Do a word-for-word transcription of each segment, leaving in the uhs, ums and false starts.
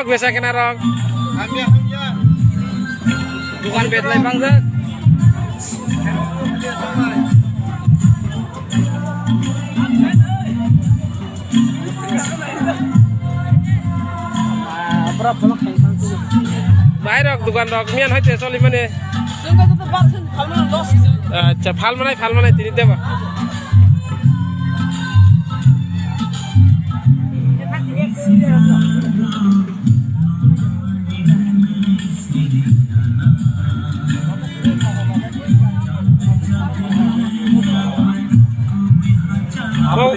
Besa kena rok. Dukan betlai bangjak. Bahai rok dukan rok miyan hoite choli mani. Acha, phal manai, phal manai tini deba. Mo,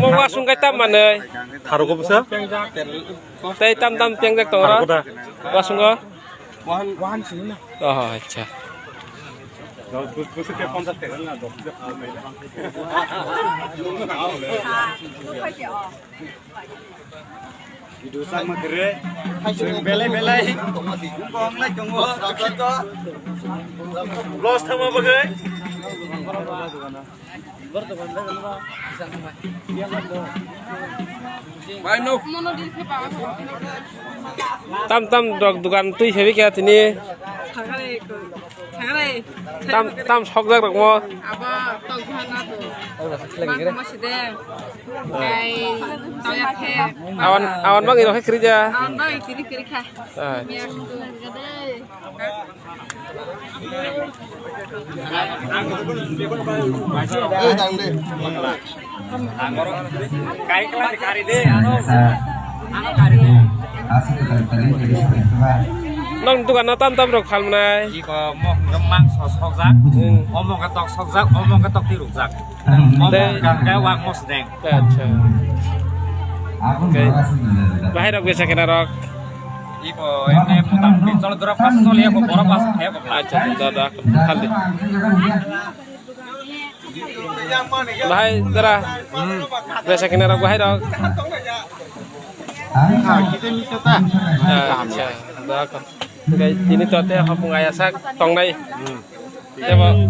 mo wasung kai tam manai. Tharugo bwsa? Tei tam tam tengjak tongo. Tharugo da. Wasungo? Wahan, wahan sini na. Oh, acha. Video sama kere. Belai belai. Kong lai tongo. Loss thama bagai. Tam tam rok dukan twi hebi kya tini. Tam tam sokjak rok mo. Abo tok bhana to. Mang ma side. Ai, tau ya khe. Awan awan bang iro khe krija. Awan bang tini kiri kha. Ah. Miak tu. Nong dukan no tam tam rok phalmnai. Iko mok no mangso sokjak, hmm, omo ke tok sokjak, omo ke tok ti rukjak. Omo tei ke wak mos deng. Acha. Oke. Bahai rok besa kena rok. Iko ene mutam pincol dura pas sol ya ko borok pas ya ko. Acha, da da. Hal di. Bahai dara. Besa kena rok bahai rok. Acha, da ko. Oke, tini to te hopung aya sak tongnai. Tebo.